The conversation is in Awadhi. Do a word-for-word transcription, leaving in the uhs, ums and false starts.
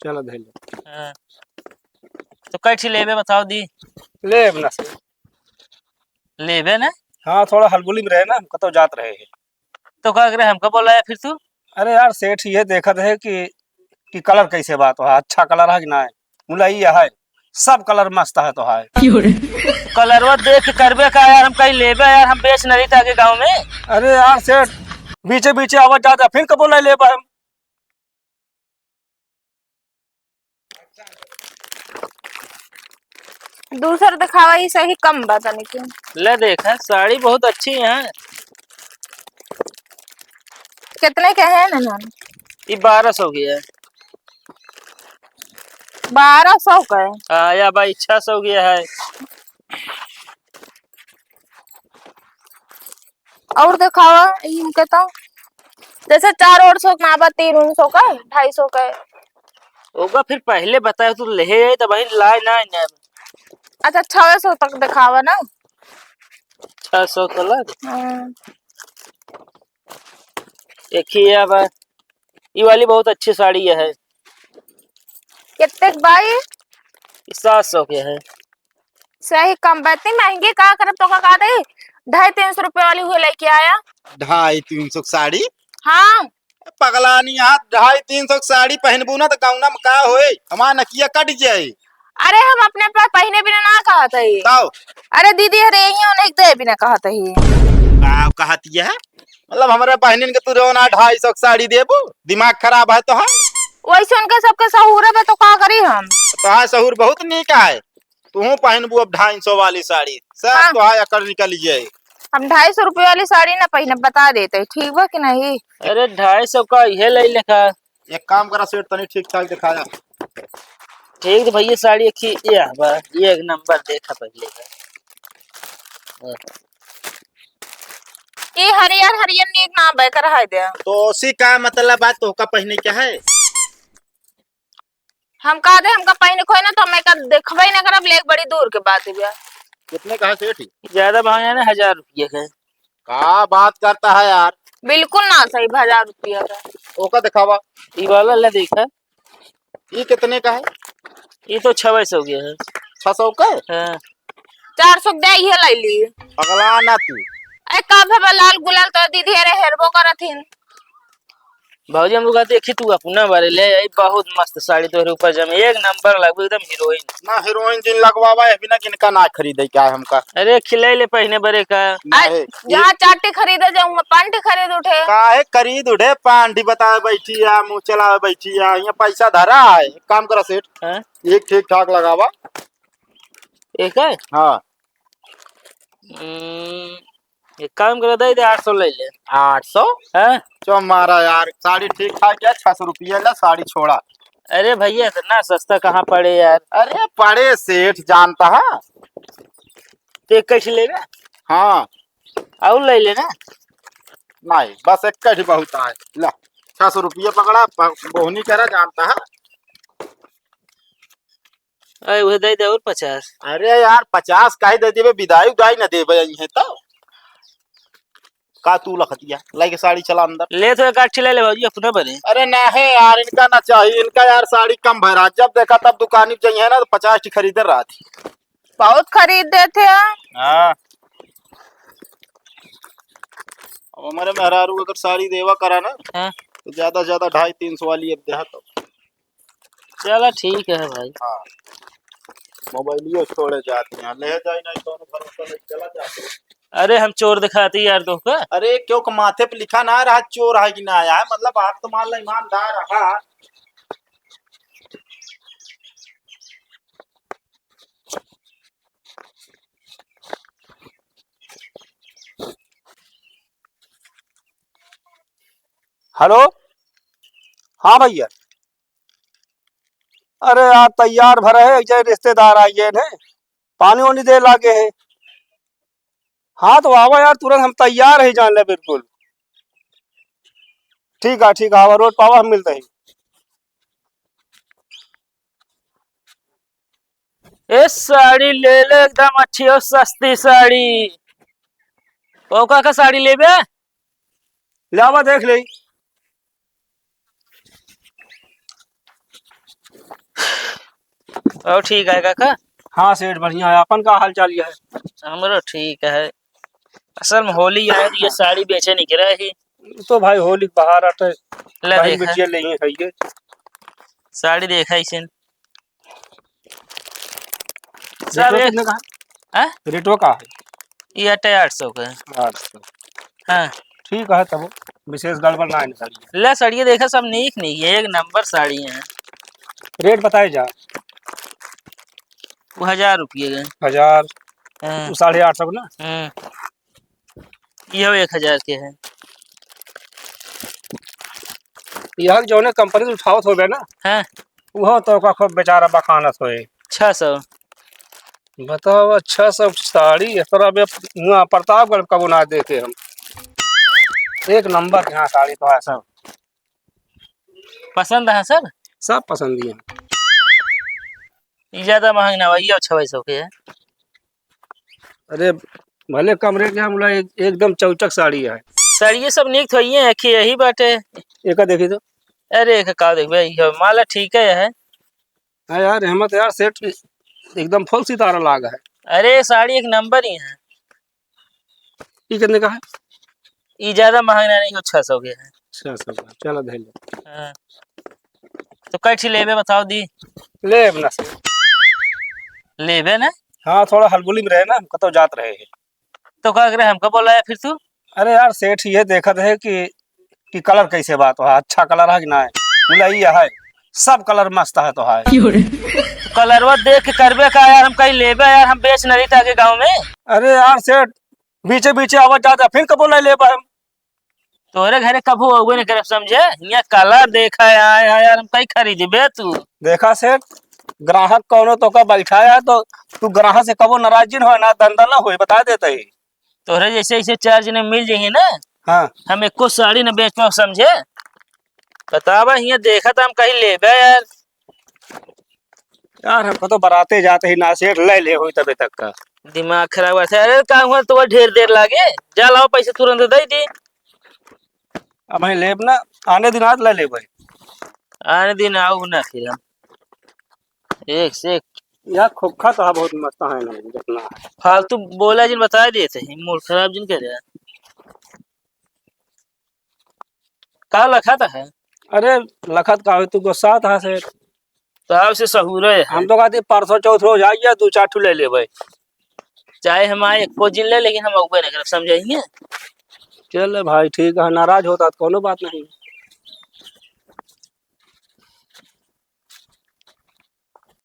चलो, धइ ले। हाँ। तो कै ठी लेबे, बताओ दी। लेब ना से। लेबे ना? हाँ, थोड़ा हलगुली में रहे ना, हम कतौ जात रहे हैं। तो का करे, हमका बोलाया फिर तू? अरे यार, सेठ ये देखत है कि, कि colour कैसे बा तोहार, अच्छा colour है कि नाहीं? बोला, "ये है, सब colour मस्त है तोहार।" कलरवा देख के करबे का यार, हम कहीं लेबे यार, हम बेच नहीं ताके गाँव में। अरे यार सेठ, बीचे बीचे आवत जात है, फिर कबो ले लेबे हम। दूसर दिखावा, ई सही कम बा तनिक। ले देख, है, साड़ी बहुत अच्छी है। कितने के है ना? ई बारह सौ की है। बारह सौ का है? हाँ, या भाई, छह सौ की है। और देखावा, ई हमके तो जैसे चार ओढ़ सौ ना बा, तीन उन सौ का, ढाई सौ का। ओका फिर पहले बताए तो ले आई, तब वही लाए ना, ना। अच्छा, छह सौ तक देखावा ना। छह सौ तो लग। हाँ। एक ही है बा। ई वाली बहुत अच्छी साड़ी है। कितने के बा ई? ई सात सौ के है। सही कम बा, इतनी महंगी का करब, तोका का दे? ढाई तीन सौ रुपये वाली हुए लेके आया। ढाई तीन सौ की साड़ी? हाँ। पगलानी, हाथ ढाई तीन सौ की साड़ी पहनबू ना तो गौना में का होए? हमार नकिया कट जाए। अरे, हम अपने पर पहने बिना ना कहत हई। तब? अरे दीदी, अरे यही उन्हें दे बिना कहत हई। का कहत है? मतलब हमरे बहनिन के तू रोना ढाई सौ के साड़ी देबू? दिमाग खराब है तोहार? वैसे उनके सबके सहूर बा तो का करी हम? तोहार सहूर बहुत नीक है, तूहू पहनबू अब ढाई सौ वाली साड़ी, सब हाँ। तोहार अकड़ निकल जाए। हम ढाई सौ रुपये वाली साड़ी ना पहने, बता देते, ठीक बा कि नहीं? अरे ढाई सौ का इहे ले लेखा। एक काम करा सेठ, तनी ठीक ठाक दिखाया। ठीक तो भैया, साड़ी एक ही ये बा, ये एक नंबर देखा पहले का। ये हरियर हरियर नीक ना बा, एकर है दे। तो उसी का मतलब बात, तोहका पहने क्या है? हम कह दे, हमका पहने खोए ना, तो हम एकर देखबे ना करब, लेक बड़ी दूर के बात है भैया। कितने का है सेठ? ज्यादा महंगा ना, हजार रुपये का। का बात करता है यार? बिल्कुल ना सही, हजार रुपया का। ओका दिखावा। ई वाला ले देखा। ई कितने का है? ई तो छवे सौ के है। छह सौ का? हाँ। चार सौ के दे, इहे ले ली। पगला ना तू। अरे का भवा, लाल गुलाल तो दीदी अरे हेरबो करत हिन। भौजी, हम लोग का देखी, तू अपना बारे ले आई, बहुत मस्त साड़ी तोहरे ऊपर जमे, एक नंबर लगबू, एकदम हीरोइन। ना, हीरोइन जिन लगवावा है, बिना किनका ना खरीदे का है हमका। अरे, खिलाई ले पहिने बरे का। ना आ, है। जहाँ चार ठी खरीदे जाऊँ, मैं पाँच ठी खरीद उठे। काहे खरीद उठे, पाँच ठी बतावे बैठी है, मुँह चलावे बैठी है, यहाँ पैसा धरा है, एक काम करा सेठ, हाँ? एक ठीक ठाक लगावा। एक है? हाँ। हम्म, एक काम करो, दे दे, आठ सौ ले ले। आठ सौ? हाँ? चो मारा यार, साड़ी ठीक ठाक है, छह सौ रुपया ले, साड़ी छोड़ा। अरे भैया, इतना सस्ता कहाँ पड़े यार? अरे पड़े सेठ, जानता है। तो एक कैसे लेगा? हाँ। और ले लेना। नहीं, बस एक ही बहुत है। ला, छह सौ रुपया पकड़ा, प-, बोहनी करा, जानता है। अरे, उहे दे दे और पचास। अरे यार, पचास काहे दे देबे, बिदाई उदाई न देबे, यही है तो। का तू लख दिया, लेके साड़ी चला अंदर। ले तो एक आठ ठे ले ले भौजी, अपने बने। अरे ना है यार, इनका ना चाहिए, इनका यार साड़ी कम भरा। जब देखा तब दुकानी पे जाइए ना, तो पचास ठी खरीदे रहत ही। बहुत खरीद देते हैं। हाँ। अब हमारे मेहरारू अगर साड़ी देवा करा ना, हाँ। तो ज्यादा से ज्यादा ढाई तीन सौ वाली अब देहा तो। चला ठीक है भाई। हाँ। मोबाइलियो छोड़े जाते हैं, ले जाए नहीं, कौनो भरोसा नहीं, चला जाते हैं। अरे हम चोर दिखाती यार तोहका। अरे क्यों क माथे पे लिखा ना रहा चोर है कि ना आया है, मतलब आप तो मान लो ईमानदार रहा। हेलो, हाँ भैया, अरे यार तैयार भरे है, एक जने रिश्तेदार आइए हैं, पानी वानी दे लागे है। हाँ तो आवा यार, तुरंत हम तैयार है जान ले बिल्कुल। ठीक है, ठीक है, आवा रोड पावा, हम मिलते हैं। ए साड़ी ले ले एकदम अच्छी और सस्ती साड़ी। ओ काका साड़ी लेबे? लावा देख ले। और ठीक है काका? हाँ सेठ, बढ़िया है। अपन का हाल चाल ये है? हमरो ठीक है। असल में होली आए तो ये साड़ी बेचे निकरे ही। तो भाई होली के बहार आटे ले बहन देखा। बिटिया ले ही है ये। साड़ी देखा इसे। सब रेटवा एक कितने का है? हैं? रेटवा का है? ये अटे आठ सौ का है। आठ सौ। हाँ। ठीक है, तब विशेष गड़बड़ ना है साड़ी। ले, साड़ी देखा, सब नीक नीक है, एक नंबर साड़ी है। रेट बताए जा। वो हजार रुपये का। हजार। हाँ। वो साढ़े आठ सौ का ना? हाँ। इहो एक हजार के है। यह जौने कंपनी से उठावत होबे ना, हाँ। उहो तो ओका खूब बेचारा बखानत होए। छह सौ। बताओ, छह सौ साड़ी, इस तरह बे, हुआ प्रतापगढ़ कबो ना देखे हम। एक नंबर के यहाँ साड़ी तो है सब। पसंद है सब? सब पसंद ही है। ई ज्यादा महंग ना हो, ये छह सौ के है। अरे, भले कम रेट के हम ला एक, एकदम चौचक साड़ी है। साड़ी ये सब नीक थोड़ी है, एक ही यही बाटे। एका देखी तो। अरे, एक का देखबे, ये माला ठीक है, है। हाँ यार, हिम्मत यार, सेठ एकदम फुल सितारा लाग है। अरे, साड़ी एक नंबर ही है। ई कितने का है? ई ज्यादा महंगा नहीं हो, छह सौ के है। छह सौ का, चलो धर ले। हाँ। तो कै ठी लेबे बताओ दी। लेब ना सेठ। लेबे ना? हाँ, थोड़ा हलबुली में रहे ना, हम कतौ जात रहे हैं। तो का करे, हमका बोलाया फिर तू? अरे यार, सेठ ये देखत है कि, कि कलर कैसे बा तोहार, अच्छा कलर है कि ना? बोला, "ये है, सब कलर मस्त है तोहार।" कलरवा देख के करबे का यार, हम कहीं लेबे यार, हम बेच नहीं ताके गाँव में। अरे यार सेठ, बीचे बीचे आवत जात है, फिर कबो ले लेबे हम। तोहरे घरे कभू अउबे नहीं करब, समझे? यहाँ कलर देखा है, आय, आय, यार, हम कहीं खरीदबे तू। देखा सेठ, ग्राहक कौनो तोका बैठाया तो तू ग्राहक से कबो नाराज जिन होए ना, धंधा ना होए, बता देते ही। तोहरे जैसे ऐसे चार जने मिल जाइए ना, हाँ। हम एको साड़ी न बेच पाओ, समझे? बतावा, हियाँ देखा तो हम कहीं लेबे यार। यार, हमको तो बराते जाते ही ना सेठ ले ले होई तबे तक का। दिमाग खराब करते। अरे, का हुआ तो ढेर देर लागे? जा लाओ पैसे तुरंत दे दी। अब हम लेब ना, आने दिन आज ले लेबे। आने दिन आओ ना फिर हम। एक से एक। यार, खोखा तो बहुत मस्त है ना, जितना है। फालतू बोला जिन, बता देते हैं, मूड खराब जिन करे। का लखत है? अरे, लखत का हो, तू गुस्सा था से। तो आपसे सहूरे है। हम तो कहते परसों चौथ रोज आइए, दो चार ठो ले लेबे। चाहे हम आए एको जिन ले, लेकिन हम अउबे नहीं करब, समझाइए। चल भाई, ठीक है, नाराज होता तो कोनो बात नहीं।